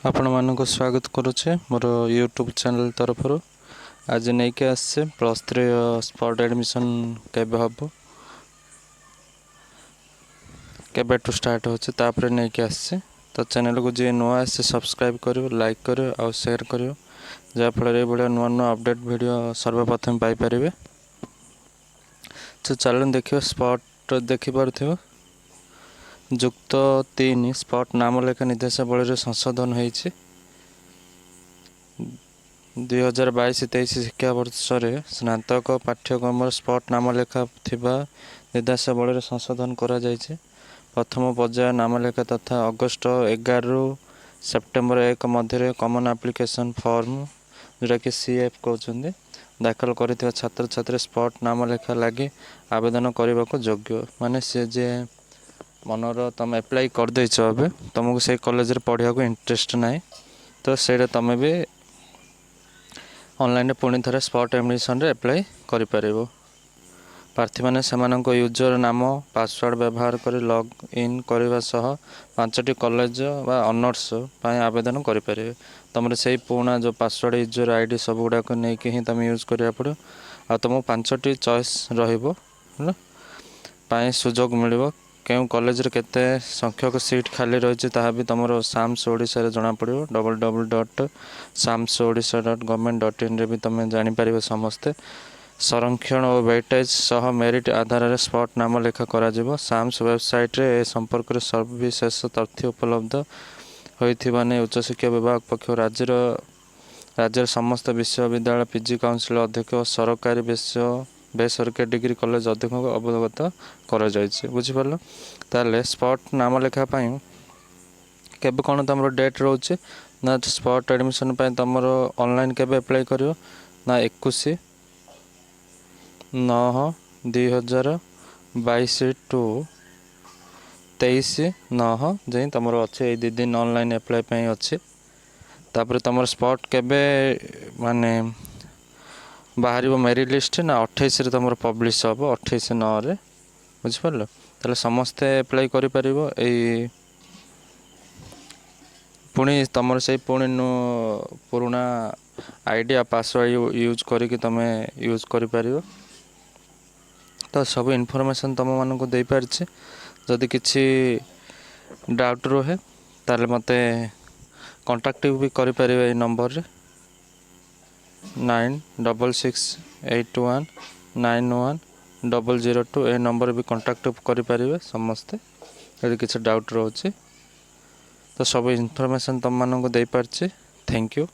ଆପଣମାନଙ୍କୁ ସ୍ୱାଗତ କରୁଛି ମୋର ୟୁଟ୍ୟୁବ୍ ଚ୍ୟାନେଲ୍ ତରଫରୁ। ଆଜି ନେଇକି ଆସିଛି +3 ସ୍ପଟ୍ ଆଡ଼ମିସନ୍ କେବେ ହେବ, କେବେଠୁ ଷ୍ଟାର୍ଟ ହେଉଛି, ତାପରେ ନେଇକି ଆସିଛି। ତ ଚ୍ୟାନେଲ୍କୁ ଯିଏ ନୂଆ ଆସିছে, ସବସ୍କ୍ରାଇବ୍ କରିବ, ଲାଇକ୍ କରିବ ଆଉ ସେୟାର କରିବ, ଯାହାଫଳରେ ଏଇଭଳିଆ ନୂଆ ନୂଆ ଅପଡ଼େଟ୍ ଭିଡ଼ିଓ ସର୍ବପ୍ରଥମେ ପାଇପାରିବେ। ତ ଚାଲନ୍ତୁ ଦେଖିବା। ସ୍ପଟ୍ ଦେଖିପାରୁଥିବ, ଯୁକ୍ତ 3 ସ୍ପଟ୍ ନାମଲେଖା ନିର୍ଦ୍ଦେଶାବଳୀରେ ସଂଶୋଧନ ହେଇଛି। 2022-23 ଶିକ୍ଷାବର୍ଷରେ ସ୍ନାତକ ପାଠ୍ୟକ୍ରମର ସ୍ପଟ୍ ନାମଲେଖା ଥିବା ନିର୍ଦ୍ଦେଶାବଳୀରେ ସଂଶୋଧନ କରାଯାଇଛି। ପ୍ରଥମ ପର୍ଯ୍ୟାୟ ନାମଲେଖା ତଥା ଅଗଷ୍ଟ 11ରୁ ସେପ୍ଟେମ୍ବର 1 ମଧ୍ୟରେ କମନ୍ ଆପ୍ଲିକେସନ୍ ଫର୍ମ, ଯେଉଁଟାକି ସିଏଏଫ୍ କହୁଛନ୍ତି, ଦାଖଲ କରିଥିବା ଛାତ୍ରଛାତ୍ରୀ ସ୍ପଟ୍ ନାମଲେଖା ଲାଗି ଆବେଦନ କରିବାକୁ ଯୋଗ୍ୟ। ମାନେ ସେ ଯେ ମନର ତୁମେ ଆପ୍ଲାଏ କରିଦେଇଛ, ଏବେ ତୁମକୁ ସେଇ କଲେଜରେ ପଢ଼ିବାକୁ ଇଣ୍ଟରେଷ୍ଟ ନାହିଁ, ତ ସେଇଟା ତୁମେ ବି ଅନଲାଇନରେ ପୁଣି ଥରେ ସ୍ପଟ୍ ଆଡ଼ମିସନରେ ଆପ୍ଲାଏ କରିପାରିବ। ପ୍ରାର୍ଥୀମାନେ ସେମାନଙ୍କ ୟୁଜର ନାମ, ପାସୱାର୍ଡ଼ ବ୍ୟବହାର କରି ଲଗ୍ ଇନ୍ କରିବା ସହ ପାଞ୍ଚଟି କଲେଜ ବା ଅନର୍ସ ପାଇଁ ଆବେଦନ କରିପାରିବେ। ତୁମର ସେଇ ପୁରୁଣା ଯେଉଁ ପାସୱାର୍ଡ଼, ୟୁଜର ଆଇଡ଼ି ସବୁ ଗୁଡ଼ାକ ନେଇକି ହିଁ ତୁମେ ୟୁଜ୍ କରିବାକୁ ପଡ଼ିବ। ଆଉ ତୁମକୁ ପାଞ୍ଚଟି ଚଏସ୍ ରହିବ, ହେଲା, ପାଇଁ ସୁଯୋଗ ମିଳିବ। କେଉଁ କଲେଜରେ କେତେ ସଂଖ୍ୟକ ସିଟ୍ ଖାଲି ରହିଛି, ତାହା ବି ତୁମର ସାମ୍ସ ଓଡ଼ିଶାରେ ଜଣାପଡ଼ିବ। ww.samsodisha.government.inରେ ବି ତୁମେ ଜାଣିପାରିବ ସମସ୍ତେ। ସଂରକ୍ଷଣ ଓ ୱେଟେଜ୍ ସହ ମେରିଟ୍ ଆଧାରରେ ସ୍ପଟ୍ ନାମ ଲେଖା କରାଯିବ। ସାମ୍ସ ୱେବସାଇଟ୍ରେ ଏ ସମ୍ପର୍କରେ ସବିଶେଷ ତଥ୍ୟ ଉପଲବ୍ଧ ହୋଇଥିବା ନେଇ ଉଚ୍ଚଶିକ୍ଷା ବିଭାଗ ପକ୍ଷରୁ ରାଜ୍ୟର ସମସ୍ତ ବିଶ୍ୱବିଦ୍ୟାଳୟ, ପିଜି କାଉନସିଲ୍ ଅଧ୍ୟକ୍ଷ ଓ ସରକାରୀ, ବେସରକାରୀ ଡିଗ୍ରୀ କଲେଜ ଅଧ୍ୟକ୍ଷଙ୍କୁ ଅବଗତ କରାଯାଇଛି। ବୁଝିପାରିଲ? ତାହେଲେ ସ୍ପଟ୍ ନାମ ଲେଖା ପାଇଁ କେବେ କ'ଣ ତୁମର ଡେଟ୍ ରହୁଛି ନା, ସ୍ପଟ୍ ଆଡ଼ମିସନ୍ ପାଇଁ ତୁମର ଅନଲାଇନ୍ କେବେ ଆପ୍ଲାଏ କରିବ ନା, 21/9/2022 ଟୁ 23/9 ଯାଇ ତୁମର ଅଛି। ଏଇ 2 ଦିନ ଅନଲାଇନ୍ ଆପ୍ଲାଏ ପାଇଁ ଅଛି। ତାପରେ ତୁମର ସ୍ପଟ୍ କେବେ ମାନେ ବାହାରିବ ମେରିଟ୍ ଲିଷ୍ଟ ନା, 28ରେ ତୁମର ପବ୍ଲିଶ ହେବ, 28/9ରେ। ବୁଝିପାରିଲ? ତାହେଲେ ସମସ୍ତେ ଆପ୍ଲାଏ କରିପାରିବ। ଏଇ ପୁଣି ତୁମର ସେଇ ପୁଣି ପୁରୁଣା ଆଇଡ଼ି ଆଉ ପାସୱାର୍ଡ଼ ୟୁଜ୍ କରିକି ତୁମେ ୟୁଜ୍ କରିପାରିବ। ତ ସବୁ ଇନଫର୍ମେସନ୍ ତୁମମାନଙ୍କୁ ଦେଇପାରିଛି। ଯଦି କିଛି ଡାଉଟ୍ ରୁହେ, ତାହେଲେ ମୋତେ କଣ୍ଟାକ୍ଟ ବି କରିପାରିବେ ଏଇ ନମ୍ବରରେ, 9668191002। ଏ ନମ୍ବରରେ ବି କଣ୍ଟାକ୍ଟ କରିପାରିବେ ସମସ୍ତେ, ଯଦି କିଛି ଡାଉଟ୍ ରହୁଛି। ତ ସବୁ ଇନଫର୍ମେସନ୍ ତୁମମାନଙ୍କୁ ଦେଇପାରିଛି। Thank you.